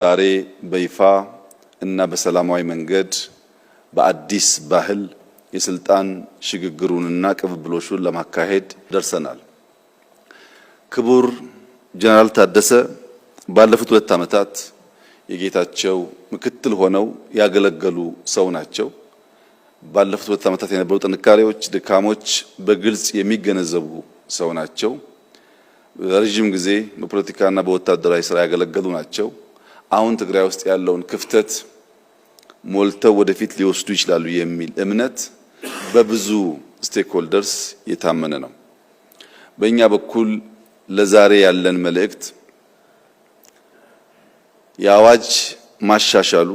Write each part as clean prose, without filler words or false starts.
ዛሬ በይፋ እና በሰላማዊ መንገድ በአዲስ ባህል የስልጣን ሽግግሩንና ቅብብሎሹን ለማካሄድ ደርሰናል። ክቡር ጀነራል ታደሰ ባለፉት 2 ዓመታት የጌታቸው ምክትል ሆነው ያገለገሉ ሰው ናቸው። ባለፉት 2 ዓመታት የነበሩ ጥንካሬዎች፣ ድካሞች በግልጽ የሚገነዘቡ ሰው ናቸው። ረዥም ጊዜ በፖለቲካና በወታደራዊ ስራ ያገለገሉ ናቸው። አሁን ትግራይ ውስጥ ያለውን ክፍተት ሞልተው ወደፊት ሊወስዱ ይችላሉ የሚል እምነት በብዙ stakeholders የታመነ ነው። በእኛ በኩል ለዛሬ ያለን መልእክት የአዋጅ ማሻሻሉ፣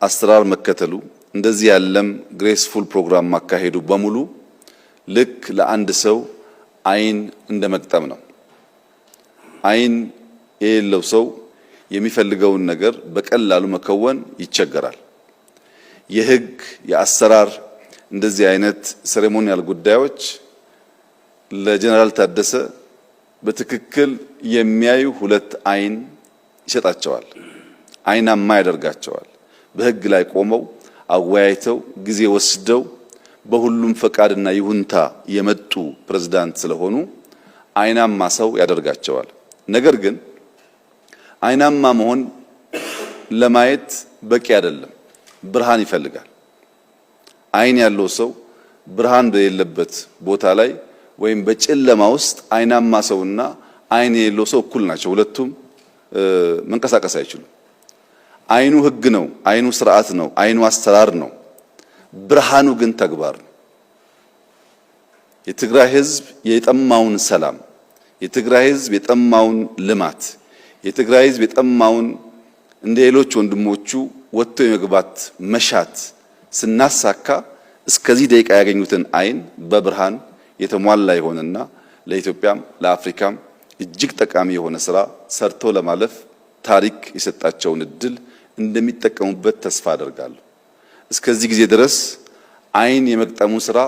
አሰራር መከተሉ፣ እንደዚህ ያለም graceful ፕሮግራም ማካሄዱ በሙሉ ልክ ለአንድ ሰው አይን እንደ መግጠም ነው። አይን የሌለው ሰው የሚፈልገውን ነገር በቀላሉ መከወን ይቸገራል። የህግ፣ የአሰራር እንደዚህ አይነት ceremonial ጉዳዮች ለጀነራል ታደሰ በትክክል የሚያዩ ሁለት አይን ይሰጣቸዋል። አይናማ ያደርጋቸዋል። በህግ ላይ ቆመው አወያይተው ጊዜ ወስደው በሁሉም ፈቃድና ይሁንታ የመጡ ፕሬዝዳንት ስለሆኑ አይናማ ሰው ያደርጋቸዋል። ነገር ግን አይናማ መሆን ለማየት በቂ አይደለም። ብርሃን ይፈልጋል። አይን ያለው ሰው ብርሃን በሌለበት ቦታ ላይ ወይም በጨለማ ውስጥ አይናማ ሰውና አይን የሌለው ሰው እኩል ናቸው። ሁለቱም መንቀሳቀስ አይችሉም። አይኑ ህግ ነው፣ አይኑ ስርዓት ነው፣ አይኑ አሰራር ነው። ብርሃኑ ግን ተግባር ነው። የትግራይ ህዝብ የጠማውን ሰላም፣ የትግራይ ህዝብ የጠማውን ልማት፣ የትግራይ ህዝብ የጠማውን እንደ ሌሎች ወንድሞቹ ወጥቶ የመግባት መሻት ስናሳካ እስከዚህ ደቂቃ ያገኙትን አይን በብርሃን የተሟላ የሆነና ለኢትዮጵያም ለአፍሪካም እጅግ ጠቃሚ የሆነ ስራ ሰርተው ለማለፍ ታሪክ የሰጣቸውን እድል እንደሚጠቀሙበት ተስፋ አደርጋለሁ። እስከዚህ ጊዜ ድረስ አይን የመግጠሙ ስራ